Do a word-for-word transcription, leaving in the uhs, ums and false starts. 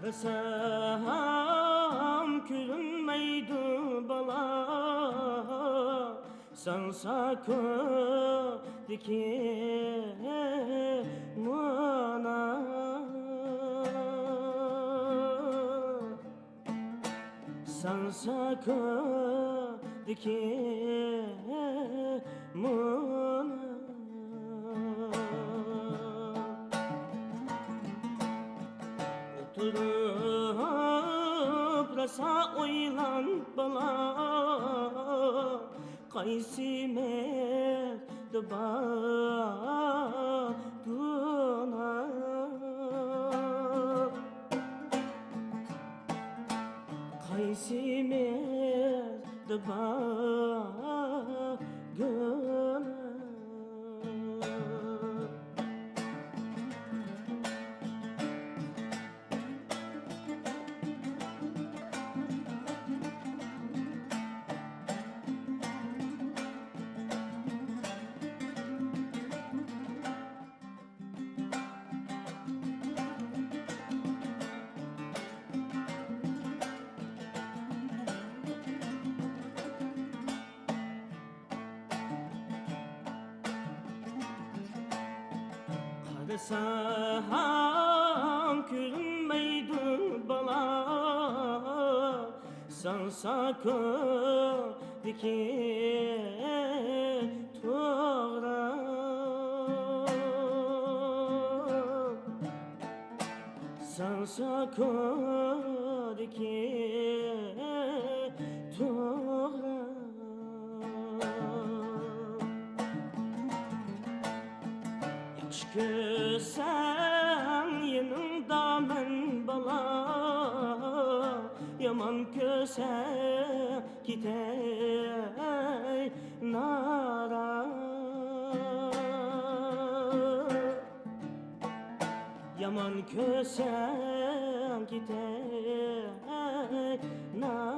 قارىسام كۆرۈنمەيدۇ بالا، ساڭسا كۆردىكى مانا. ساڭسا كۆردىكى مانا. ئولتۇرۇپ راسا ئويلان بالا، قايسى مەردىبا دۇنا؟ قايسى مەردىبا گۈنا؟ قارىسام كۆرۈنمەيدۇ بالا، ساڭسا كۆردىكى توغرا. ساڭسا كۆردىكى توغرا. ياخشى كۆرسەڭ يېنىڭدا مەن بالا، يامان كۆرسەڭ كېتەي نارا. يامان كۆرسەڭ كېتەي نارا.